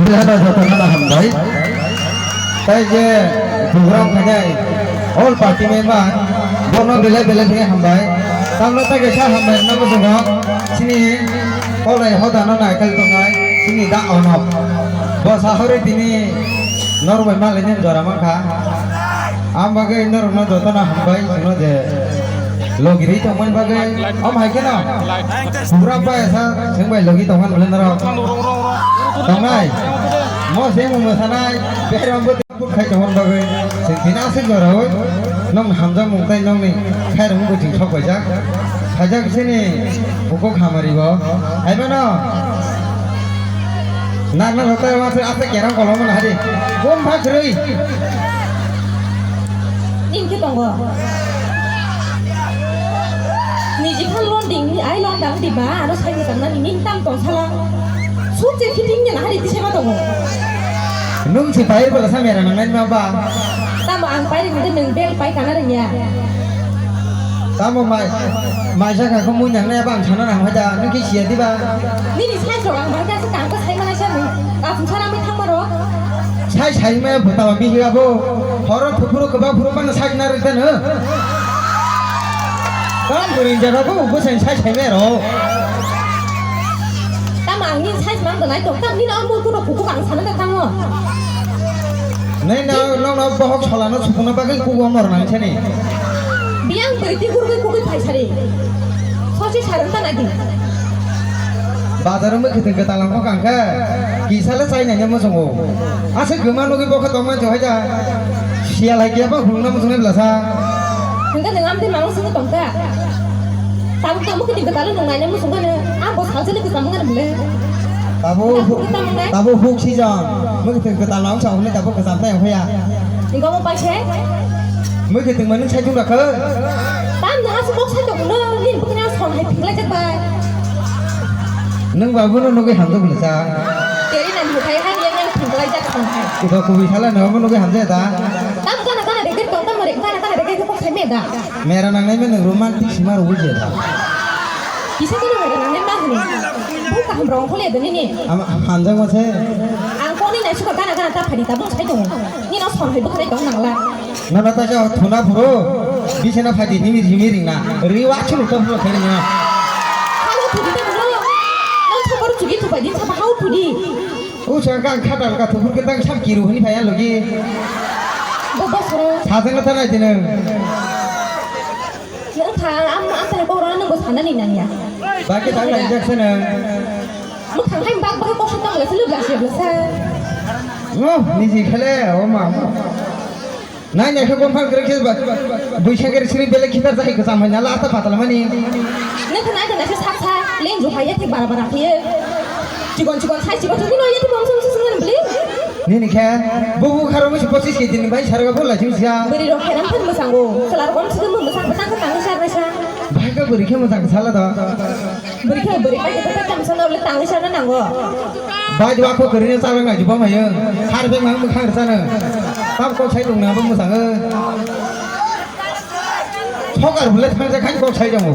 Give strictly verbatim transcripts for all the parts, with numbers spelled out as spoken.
Belai no jotono no hambai. Tai je program khainai all party member bono belai belai khe hambai. Tamno tai kaisa hambai no muchungo chini kolai hodano naikhel tongnai chini da ono. Bo sahori tini norbai malini jora mankha. Ang bagwi norokno jotono hambai chwngno je logirwi tongmani bagwi. Om hai kheno pura bai sa chwng bai logi tongmani bwle norok. Tongnai mo se mo mwsanai beram bo khai tongmani bagwi chwng tini aswk jora oi nong hamjakmung tei nongni khairokmung bo chwng sok paijak. Phaijak sini bukhuk hamari bo. Hai mano. Narna rota ma se asa kerang kolom na hari. Bom bha khrui. Ning khe tongo. Niji khan lon ding ni ai lon dang di ba ano sai ni tang na ni ning tam tong sala. Suk che fitting ni na hari ti se ma tongo. Nung si pair ba sa mera nang nai ma ba. Tamo ang pair ni nung bel pai kana rengya. Tamo mai mai sa ka ko mun yang nai ba ang sana nang hoja nung ki sia di ba. Nini sai so ang ba ka sa kang ko sai mana sa nung. Ka sung sana mi thang ma ro. Sai sai me butama bihiga bo. Horo thupuru keba phuru pang sai na rikta no. Kam gurin jaga bo bo sai sai sai me ro. Tamo ang ni sai mang donai to. Kam ni no mo ko ko ko ang sana ta tamo. Nei no no no bohok sola no sukuna bagwi kugo mor nang sani. Biang beriti gurgui kugui phaisari. Sosi sarung ta nadi. Bazar mui khiteng kwtal ang kok angkha. Kisale chai nanya muchungo. Ase guma nugui bokha tongma johai da. Sial hai kiya ba hulna muchungnai belasa. Hingke nang amte manung sini tongka. Tabuk tabuk khiteng kwtal nung naina muchungkha ne. Ang bo salsani kwtal mungkha ne bole. Tabo, tabo huk sijang. Mui khiteng kwtal ang sa hune tabo kwtal tai ang hoya. Ningko mo paise? Mui khiteng manung sai chung rakha. Tam na asuk kok sai tong no, nin bukna son hai phinglai jak bai. Nung babu no nugui hamjak bwlasa. Teri nan bukai hai yang yang phinglai jak son hai. Iko kubi sala no mo nugui hamjak ta. Tam kana kana dek tong tam mare kana kana dek kok sai me da. Mera nangnai mene romantic sima rw je da. Kisa kano mera nangnai ma hini. Bu kaham rong khole do nini. Ama hanjak ma se. Ang koni nai suka gana gana ta phadi ta bung sai dong. Ni no son hai bung sai dong nangla. Nana ta ja thuna phuru. Bisena phadi himi himi ringna. Riwa chulu ta phuru khairina. Hau thudi ta bro. Nang thokor chugi thupai din saba hau thudi. O sa ka khata ka thupur ke tang sam kiru hini phaya logi. Bo bosoro. Sajang na ta nai dinang. Yang tha am am tha ko ro nang bo sana ni nang ya. Baki tang lai jak sana. Mo thang hai bak bak ko sa tang le selu bla se bla sa. No, niji khale o ma. Nai nai khe bom phang kre khe ba. Buisa kre sri bele khitar jai ko samai na la ta patla mani. Ne khana da na se sa sa len ju hai ya thik bara bara khiye. Chikon chikon sai chikon chikon no ya thik bom sum sum sum bli. Nini khe bubu kharo musi pochis kg ni bai sarga bol la chimsa. Bwrwi rok kheram thang mwsango. Chwla rok om sugwi mwsang bwsang khe tangwi sarnai sa. Bai khe bwrwi khe mwsang sala da. Bwrwi khe bwrwi bai khe tam sana ule tangwi sarna nango. Bai dua kho kwrwi na chala ngai jubam hayo. Har beng mang mwkhang sana. Tam kok sai tong na bo mwsango. Sokar bwle thangsa khai kok sai tongo.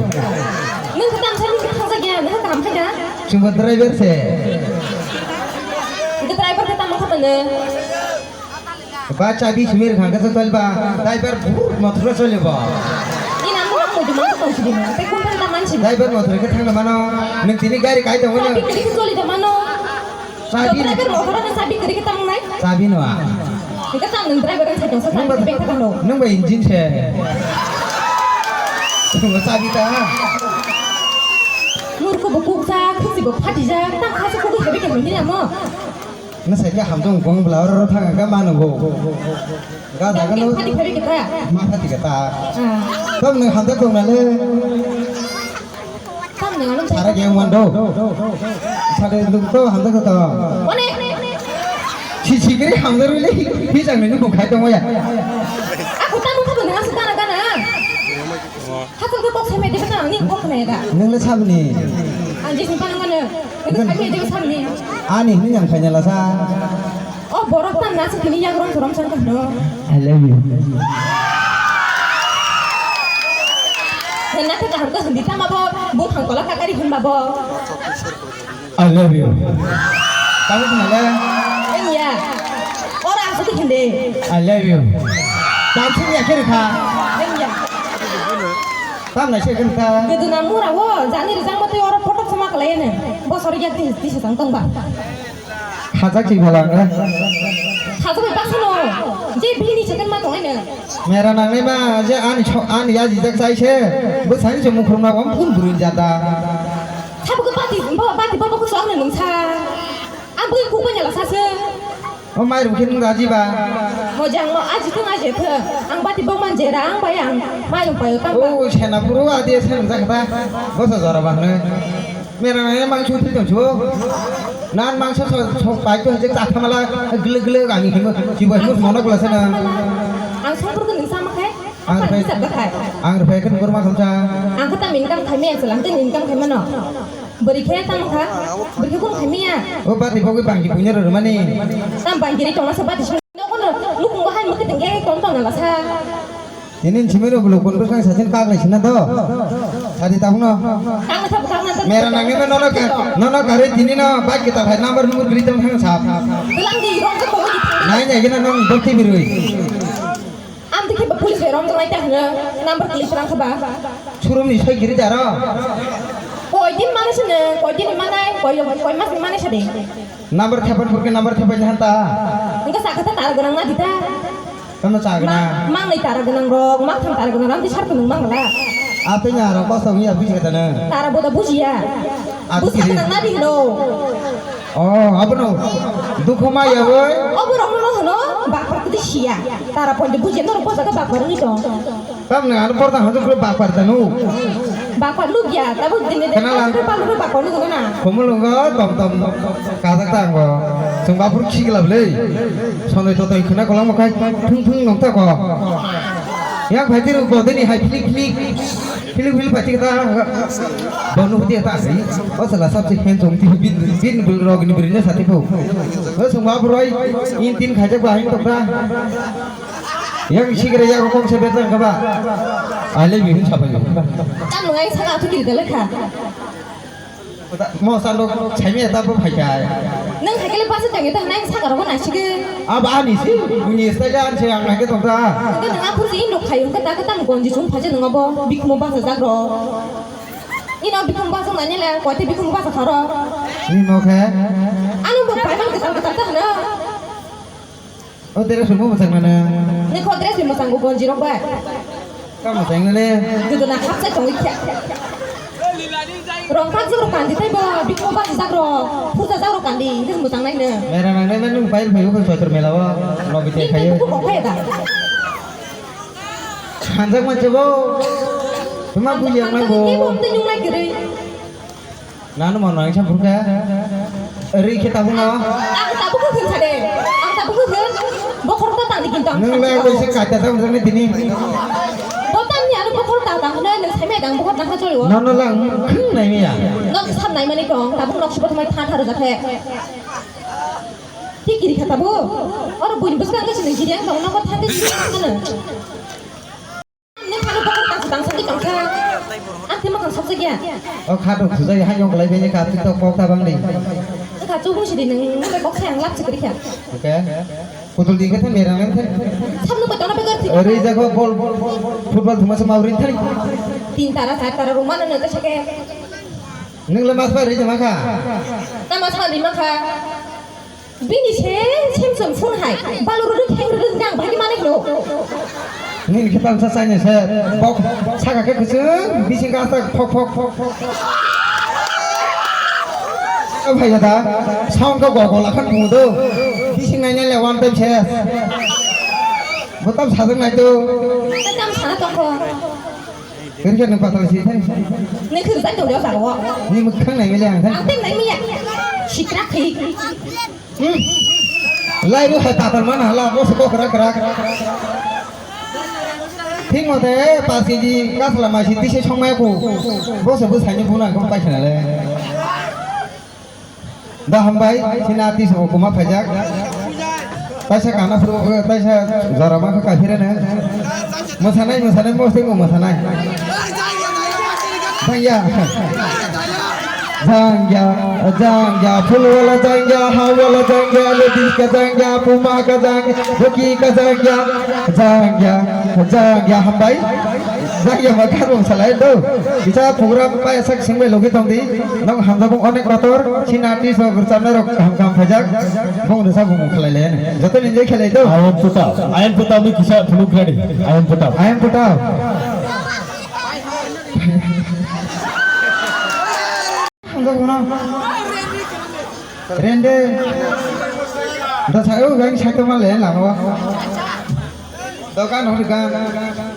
Nung khe tam sai nung khe thangsa gya nung khe kam khe da. Chwngbo driver se. Nung khe driver khe tamo kha tongde. Ba chabi simi rwkha khe chwng tol ba driver bhut motor khe choli bo. Ina mo mo juma ko tong sidi mo. Te kun thang ta man sidi. Driver motor khe thang mano. Nung tini gari kai tongo na. Chabi kiri khe choli da mano. Chabi. Driver motor na chabi kiri khe tamo nai. Chabi no a. Ika tang nung driver ang sa tong sa. Nung ba, beng kha tong. Nung ba engine se. Nung ba chabi ta. Murko bo kukjak, khasi bo phatijak, tang khasi kugui hebi khe nini amo. Nwsai khe hamjong bong bwla oro thang khe mano bo. Ga da gano. Phati phari kita. Ma phati kita. Ah. Tong nang hamjak tong nale. Tang nang alo. Sara ge wan do. Sare duk to hamjak to. One. Si si gre hamjak rule. Hi jang ni bu khai tong ya. Aku tamu tamu nang si kana kana. Hakang khe kok sai mai de bata ni kok mai da. Nang le sabni. Ang je sing panang mano. Itu kami aja sabni. Ani ni yang kanya lasa. Oh, borok tan nasi kini yang rong rong sang kano. I love you. Hena khe kaham khe hindi tama bo, bo thang kola kakari himba bo. I love you. Tabuk nale. Engya. Ora asuk hindi. I love you. Tamsuk ya kiri kha. Engya. Tam na se kiri kha. Geduna mura wo, jani rijang mate ora photo sama kalai ne. Bosor ya ti ti sang tong ba. Khajak si bhala. Khajak bai pasano. Je bini setan ma tong ne. Mera nangnai ma je ani ani ya jijak chai se. Bo sani se mukhrum na bom phun burun jada. Sabo ko bati, bati babo ko sok ne nung sa. Ang bui kuk banya lasa se. O mairum khe nung raji ba? Mojang mo aji thung aji thung. Ang bati bok man jera ang bai ang mairum payo tang ba. O sena puru adi sen jak ba. Bosa jora ba hne. Mera na mang chu thil tong chu. Nan mang so so so pai to je ta thamala gle gle ga ni himo. Chibo himo mono gula sana. Ang song puru nung sama khai. Ang Apa rwphai, ni sabda khai? Ang rwphai khe nungkor ma khamsa. Ang khe tam income khai maya, selang tin income khai mano. Bwrwi khe tamo kha? Bwrwi khe kung khai maya? O bati bogwi bangji buino rwrwmani. Tam bangji ri tongna sa bati sung. Nogo no nukhungo hai mukhe tengge tong tong nala sa. Tini simi rok bwlwk kun bwsang sachin kak lai sina do. Sadi tabukno. Kang sa bukang na. Mera nangni ma nono ka, nono karwi tini no bike kita khai number number bwrwi tong thang sap. Belang di rong khe komo di thang. Nai nai gina nong bokti birwi. Am dikhe ba police bai romjak lai ta hwno number click rang kha ba. Surumni soi giri daro. Koi din mane sene, koi din mane, koi, koi mas ni mane sade. Number thepan purke number thepan jahan ta. Engka sakha ta tara gwnang na dita. Tamo chagna. Ma, mang ni tara gwnang rok, mak tham tara gwnang rok, di sar kunung mang la. Atenya rok kosom ya bisi kata na. Tara boda bujiya. Ati Busa kiri. Gwnang na di hwno. Oh, abono dukhu ma ya woi. Obo rok no hwno bakpar kudi siya. Tara ponte bujia norok bosa ka bakpar ni tong. Tam na ano porta hantu kro bakpar tanu. Bakpar luk ya, tabu dine de Kenala? Bakpar luk bakpar luk na. Komo lungo tom tom kajak ta ango. Sung bapur khigla blei. Sonoi totoi khna kolang makai thung thung nong ta ko. Yang phai tiru bodeni hai phlik phlik. Philip, Philip, pati kata, bonu pati kata asli. O sala sabse handsome ti bin, bin bul rog ni birine sati po. O sungma buroi, in tin khaja ba hin tokta. Yang sigre yang kong se betang kaba. Ale bihin sapai. Tam ngai saka tu kiri dalai kha. Mo sando chai me ta bo phai kai. Nang hai kele basa jang eta nang saka rogo nai sige. Aba ani si, ni sta ja an se ang nai ke tong ta. Ke nang aphur si indok khai ung ke ta ke tam gonji sung phaje nang abo bikmo basa jag ro. Ino bikmo basa nai le, koite bikmo basa kharo. Ni no khe. Anu bo pai man ke ta ke ta na. O dress rwngmo mwchang nana. Ni kho dress ni mwchang go gonji rok bai. Ka mwchang nane. Guduna khapsai tongwi khe. Rong thak jok rok kandi tei bo bikmo basi jak rok, phuja jak rok kandi, hwnkhe mwchang nai no. Mera nang nai nung pai phai ko soitor mela o, logi te Ni khai. Buku kok phai da. Hanjak manche bo. Tuma bu yang nang bo. Ni bom te nung nai kiri. Nanu mano ang sampurkha. Ri khe tabuk no. Ang tabuk khe khun sade. Ang tabuk khe khun. Bokhor ta tang di kintu ang. Nung le kaisa kaita ta mujang ni tini. Botam ni anu bokhor ta tang ne nung sai mai dang bokhor ta ha choli o. Nono lang khung nai miya. Nok sam nai mani tong tabuk nok sibo thumai tha tha rwjak khe. Ti kiri kha tabuk. Oro buini bwskango se nung jiri ang tong nok tha te jiri ang tong. Nini khani bokhor tangsa tangsa di tongkha. Ang khe mwkhang sokjakya. O kha dok sujai hai yong lai bini ka tik tok kok ta bang di. Wngkha chubung sidi nung nung bai kok sayang lap chikri kha. Oke. Kutul di khe thang berang nang thang. Samno bai tongna bai gor thik. Ori jago bol football thuma sama ori thang. Tin tara sar tara ruma nang nang sake. Nung le mas bai ri jama kha. Tama sa lima kha. Bini se semsom phone hai, balu rwdwk heng rwdwk jang bahai manwi hino. Nini khe tamsa chaina se, bok saka khe kwchwng, bising khe aswk phok phok phok phok. O bhai da, sound khe gogol akhan budo, bising naina le one time se. Bo tam sajak nai to. Tam sana tongkho. Kiri khe nung patal si thani. Nung khirjak tong jao jago. Ni mwkhang nai mele ang thani. Ang teng nai miya. Sitra khai. Hmm. Lai bu hai patal mana hala bo se kokra kra. Thik mote pas keji kasla mai si tise songmai ko. Bo se bo saini buna ko paisana le. Da hambai, sini ati songo kuma phaijak. Taisa kana phuru, taisa jora ma kha kaphire ne. Mosanai, mosanai, mosteng mo mosanai. Thangya. Jangya, jangya, phul wala jangya, ha wala jangya, ladies ka jangya, puma ka jangya, joki ka jangya, jangya, jangya, hambai. Jangya ma kharung salai do. Kisa program pa esak singbai logi tong di. Nong hamjabung onek bator, china ti so gurchamna rok ham kam phajak. Bung resa bung khalai le. Joto ni je khalai do. I am Puta. I am Puta, mui kisa phunuk ready. I am Puta. I am Puta. Rende. Da sayo gang sakto male lama. Dokan hori gan.